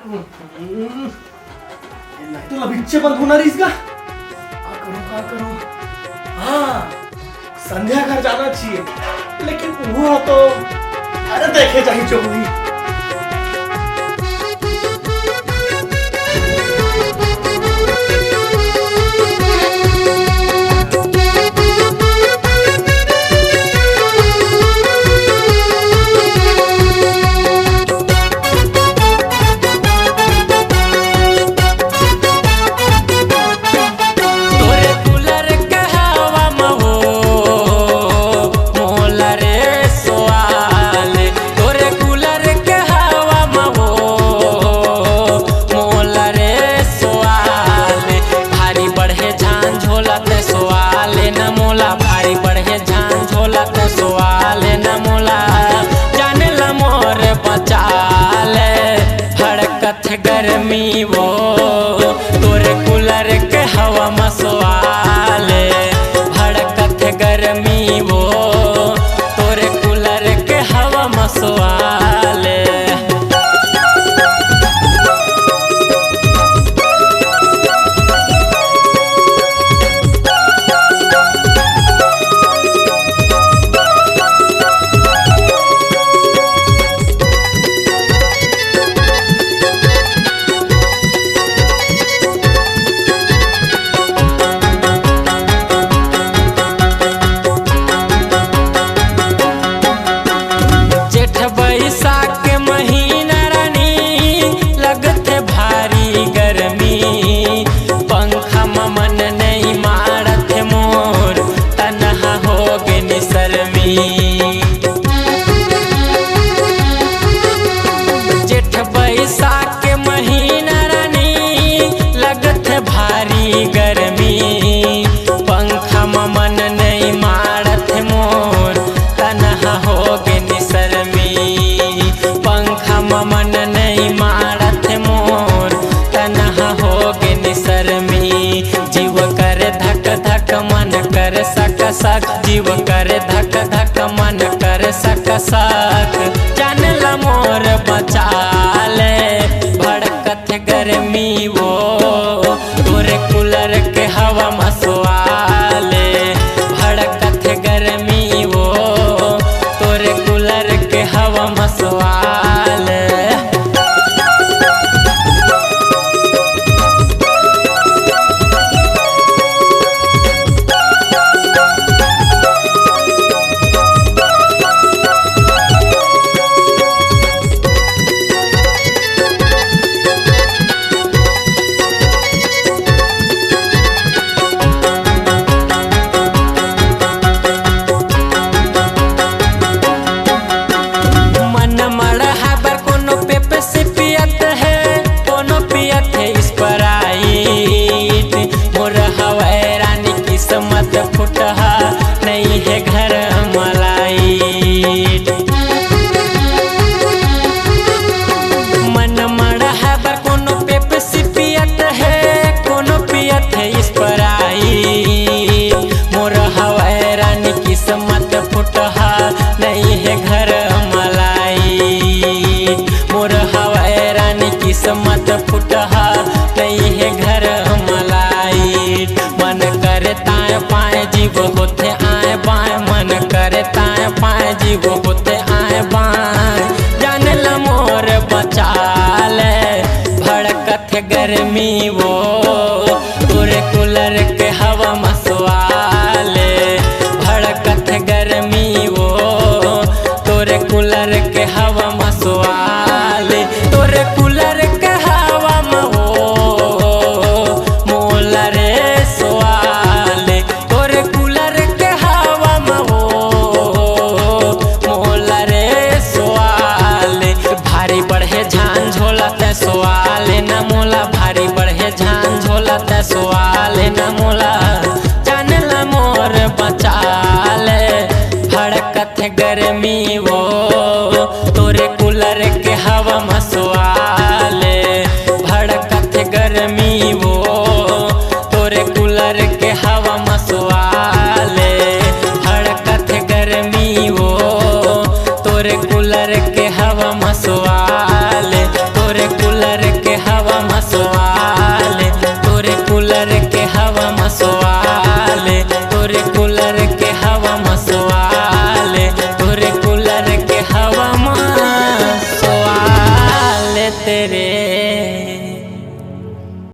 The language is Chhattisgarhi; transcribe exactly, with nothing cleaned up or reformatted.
हम्म, ये light तो अभी नीचे बंद होना रही इसका। का करूं, का करूं? हाँ, संध्या घर जाना चाहिए, लेकिन वो तो, अरे, देखे जाही जो होही। तोरे कूलर के हवा म हो, मोला रे सोआल। तोरे कूलर के हवा म हो, मोला रे सोआल। भारी बढ़े झान झोला ते सोआल न मोला, भारी बढ़े झान झोला ते सोआल न मोला। जाने ला मोर बचाल, भड़कत गर्मी वो, तोरे कूलर के हवा म सोआल। भड़कत गर्मी वो, तोरे कूलर के हवा म सोआल। जेठ बैसाख के महीना रानी, लगथे भारी गर्मी। पंखा म मन नइ माड़त मोर, तनहा होगे निसरमी। जेठ बैसाख के महीना रानी, लगथे भारी गर्मी। पंखा म मन नइ माड़त मोर, तनहा होगे निसरमी। पंखा म मन नइ माड़त मोर, तनहा होगे निसरमी। जीव करे धक धक, मन करे सक सक। जीव करे धक धक, मन करे सक सक। जान ला मोर बचाल, भड़कत गर्मी वो, तोरे कूलर के हवा म सोआल। भड़कत गर्मी वो, तोरे कूलर के हवा म सोआल। मन मड़हा बर कोनो पेप्सी पियत हे, कोनो पियत हे स्प्राइट। मोर हवय रानी किस्मत फुटहा, नइ हे घर म लाइट। मन मड़हा बर कोनो पेप्सी पियत हे, कोनो पियत हे स्प्राइट। मोर हवय रानी किस्मत फुटहा, नइ हे घर म लाइट। मोर हवय रानी किस्मत फुटहा, नइ हे घर म लाइट। मन करे ताय पाय जीव होथे आय बाय, मन करे ताय पाय जीव होथे आय बाय। जान ल मोर बचाल, भड़कत गर्मी वो, तोरे कूलर के हवा म सोआल। भड़कत गर्मी वो, तोरे कूलर के हवा म सोआल। तोरे कूलर के हवा म वो, मोला रे सोआल। तोरे कूलर के हवा म वो, मोला रे सोआल। भारी बढ़े झान झोला ते सोआल न मोला, भारी बढ़े झान झोला ते सोआल न मोला। जान ल मोर बचाल, भड़कत गर्मी